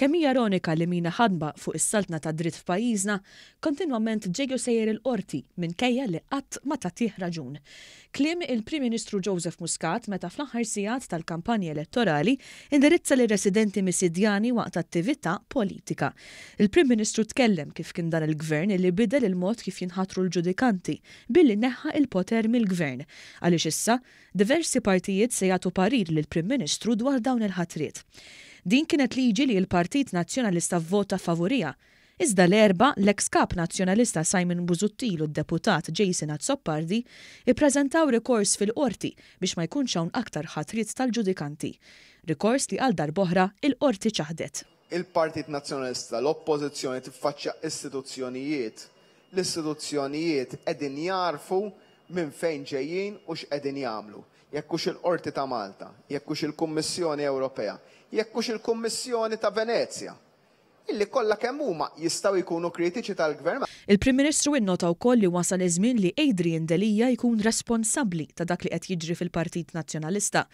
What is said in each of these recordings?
Kemm hija ironika li min iħadba fuq is-saltna tad-dritt f'pajjiżna kontinwament ġej u sejjer il-Qorti minkejja li qatt ma tagħtih raġun. Kliem il-Prim Ministru Joseph Muscat meta fl-aħħar sigħat tal-kampanja elettorali indirizza lir-residenti Misidjani waqt attività politika. Il-Prim Ministru tkellem kif kien dan il-Gvern li bidel il-mod kif jinħatru l-ġudikanti billi neħħa il-poter mill-Gvern għaliex issa Diversi partijiet se jagħtu parir lill-Prim Ministru dwar dawn il-ħatriet. Din kienet liġi li l-Partit Nazzjonalista vvota favuriha. Iżda l-Erbgħa, l-eks Kap Nazzjonalista Simon Busuttil u d-Deputat Jason Azzopardi ippreżentaw rikors fil-Qorti biex ma jkunx hawn aktar ħatriet tal-ġudikanti. Rikors li għal darb'oħra il-Qorti ċaħdet. Il-Partit Nazzjonalista, l-Oppożizzjoni tiffaċċja istituzzjonijiet. L-istituzzjonijiet qegħdin jagħrfu minn fejn ġejjin u x'qegħdin jagħmlu. Jekk hux il-Qorti ta' Malta, jekk hux il-Kummissjoni Ewropea, jekk hux il-Kummissjoni ta' Venezja, illi kollha kemm huma jistgħu jkunu kritiċi tal-Gvern. Il-Prim Ministru innota wkoll li wasal iż-żmien li Adrian Delia jkun responsabbli ta' dak li qed jiġri fil-Partit Nazzjonalista.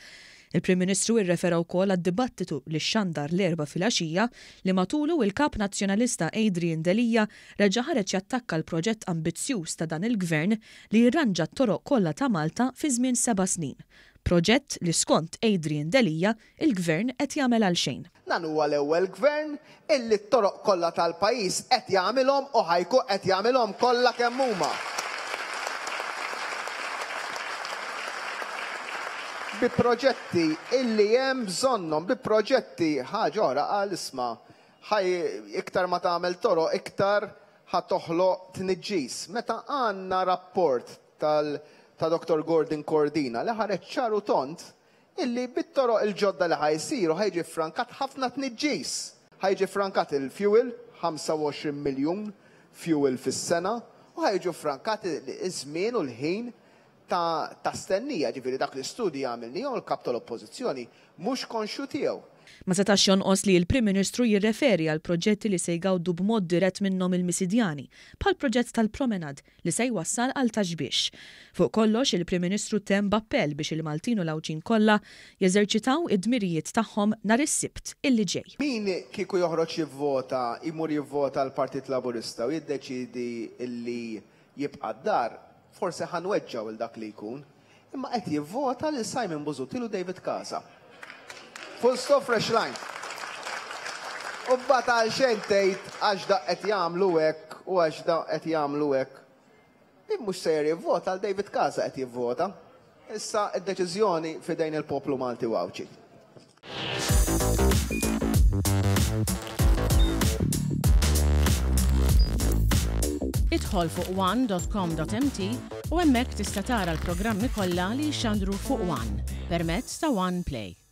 Il-Prim Ministru irrefera wkoll għad-dibattitu li xxandar l-Erbgħa filgħaxija li matulu il-Kap Nazzjonalista Adrian Delia reġa' ħareġ jattakka l-proġett ambizzjuż ta' dan il-Gvern li jirranġa t-toroq kollha ta' Malta fi żmien seba' snin. Proġett li skont Adrian Delia, il-Gvern qed jagħmel għalxejn. Dan huwa l-ewwel Gvern illi t-toroq kollha tal-pajjiż qed jagħmilhom u ħa jkun qed jagħmilhom kollha kemm huma. Bi proġetti illi hemm bżonnhom, bi proġetti ħaġa oħra qal isma' Ħa iktar ma tagħmel toroq iktar ħa toħloq tniġġis. Meta għandna rapport tal ta' Dottor Gordon Cordina li ħareġ ċar u tond illi bit-toroq il-ġodda li ħa jsiru ħa jiġi ffrankat ħafna tniġġis. Ħa jiġi ffrankat il-fuel, 25 miljun fuel fis-sena, u ħa jiġu ffrankati ż-żmien u l-ħin ta' ta' stennija, ġifieri dak l-istudji għamilnihom il-Kap tal-Oppożizzjoni mhux konxju tiegħu. Ma setax jonqos li l-Prim Ministru jirreferi għal proġetti li se jgawdu b'mod dirett minnhom il-Misidjani, bħall-proġett tal-Promenade li se jwassal għal Ta' Xbiex. Fuq kollox, il-Prim Ministru temm b'appell biex il-Maltin u l-Għawdxin kollha jeżerċitaw id-dmirijiet tagħhom nhar is-Sibt illi ġej. Min kieku joħroġ jivvota, jmur jivvota għall-Partit Laburista u jiddeċiedi li jibqa' d-dar, forsi ħa nweġġgħu 'l dak li jkun, imma qed jivvota lil Simon Busuttil u David Casa. Full stop fresh line. U mbagħad għalxejn tgħid għax dak qed jagħmlu hekk u għax dak qed jagħmlu hekk. Min mhux sejjer jivvota għal David Casa qed jivvota. Issa d-deċiżjoni f'idejn il-poplu Malti u Għawdxi. Idħol fuq one.com.mt u hemmhekk tista' tara l-programmi kollha li jixxandru fuq One permezz ta' One Play.